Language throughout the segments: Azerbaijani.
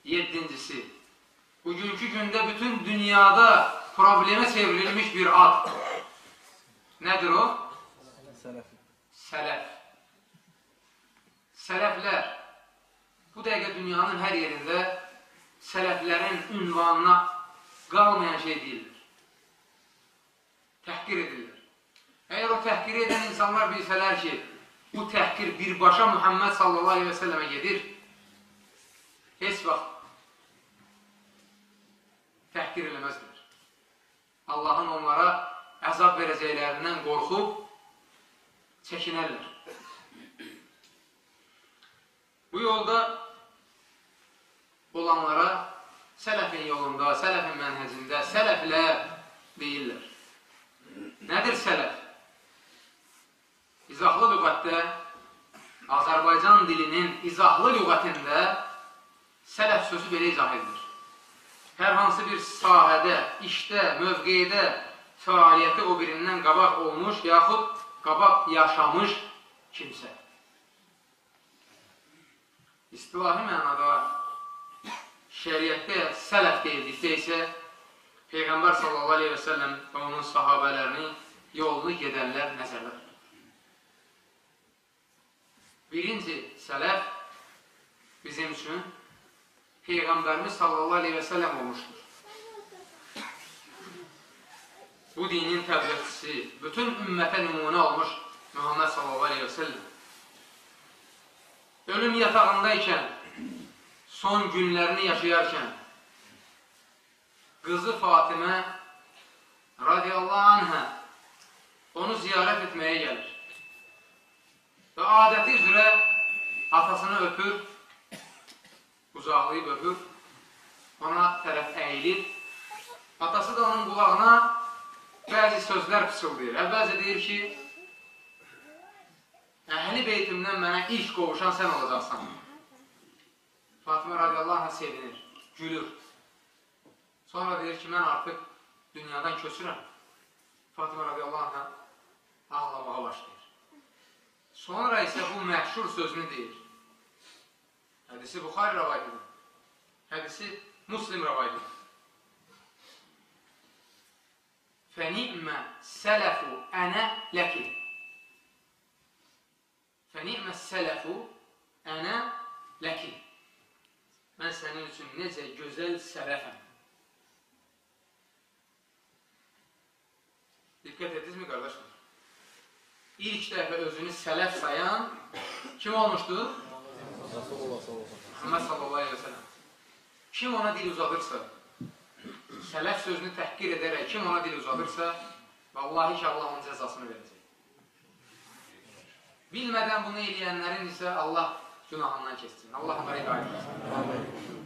Yedincisi, bugünkü gündə bütün dünyada problemə çevrilmiş bir ad. Nədir o? Sələf. Sələf. Sələflər. Bu dəqiqə dünyanın hər yerində sələflərin ünvanına qalmayan şey deyirlər. Təhqir edirlər. Əgər o təhqir edən insanlar bilsələr ki, bu təhqir birbaşa Muhammed sallallahu aleyhi və səlləmə gedir, heç vaxt təhqir eləməzlər. Allahın onlara əzab verəcəklərindən qorxub çəkinərlər. Bu yolda olanlara sələfin yolunda, sələfin mənhəcində, sələflər deyirlər. Nədir sələf? İzahlı lüğətdə, Azərbaycan dilinin izahlı lüğətində sələf sözü belə izah edilir. Hər hansı bir sahədə, işdə, mövqeydə fəaliyyəti o birindən qabaq olmuş, yaxud qabaq yaşamış kimsə. İstilahi mənada şəriətdə sələf deyildikdə isə Peyğəmbər sallallahu aleyhi və səlləm və onun sahabələrinin yolunu gedənlər nəzərdə tutulur. Birinci sələf bizim üçün Peyğəmbərimiz sallallahu aleyhi və səlləm olmuşdur. Bu dinin təbliğçisi, bütün ümmətə nümunə olmuş Muhammed sallallahu aleyhi və səlləm. Ölüm yatağındaykən, son günlərini yaşayarkən, qızı Fatimə radiyallahu anhə onu ziyarət etməyə gəlir. Və adəti üzrə atasını öpür, qucaqlayıb öpür, ona tərəf əyilir. Atası da onun qulağına bəzi sözlər pıçıldayır. Əvvəlcə deyir ki, əhli beytimdən mənə ilk qovuşan sən olacaqsan. Fatimə radiyallahu anhə sevinir, gülür. Sonra deyir ki, mən artıq dünyadan köçürəm. Fatimə radiyallahu anhə ağlamağa başlayır. Sonra isə bu məşhur sözünü deyir. Hədisi Buxari rəvayət edir. Hədisi Muslim rəvayət edir. Fəni'mə sələfu ənə ləki. Fəni'mə sələfu ənə ləki. Mən sənin üçün necə gözəl sələfəm. Diqqət etdinizmi, qardaşlar? İlk dəfə özünü sələf sayan kim olmuşdu? Muhammed sallallahu aleyhi və səlləm. Kim ona dil uzadırsa, sələf sözünü təhqir edərək kim ona dil uzadırsa, vallahi ki, Allah onun cəzasını verəcək. Bilmədən bunu eləyənlərin isə Allah günahından keçsin. Allah onlara hidayət etsin.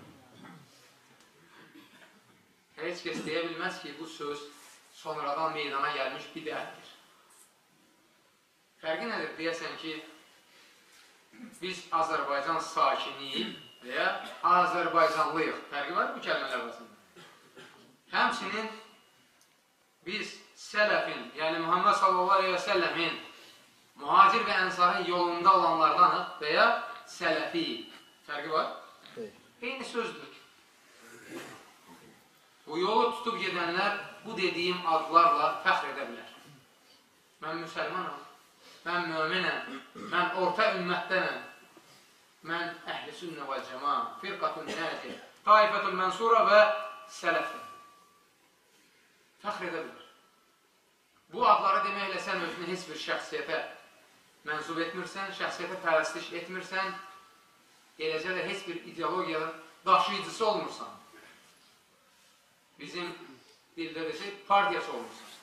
Heç kəs deyə bilməz ki, bu söz sonradan meydana gəlmiş bidətdir. Fərqi nədir? Deyəsən ki, biz Azərbaycan sakiniyik və ya Azərbaycanlıyıq. Fərqi var bu kəlmələr arasında? Həmçinin biz sələfin, yəni Muhammed sallallahu aleyhi və səlləmin mühacir və ənsarın yolunda olanlardanıq və ya sələfi. Fərqi var? Eyni sözdür. Bu yolu tutub gedənlər bu dediyim adlarla fəxr edə bilər. Mən müsəlmanam, mən möminəm, mən orta ümmətdənəm, mən əhl-i sünnə və cəma, firqatun nəciyyə, taifətul mənsura və sələfəm. Fəxr edə bilər. Bu adları deməklə sən özünü heç bir şəxsiyyətə mənsub etmirsən, şəxsiyyətə pərəstiş etmirsən, eləcə də heç bir ideologiyanın daşıyıcısı olmursan. Bizim dildə desək, partiyası olmursan.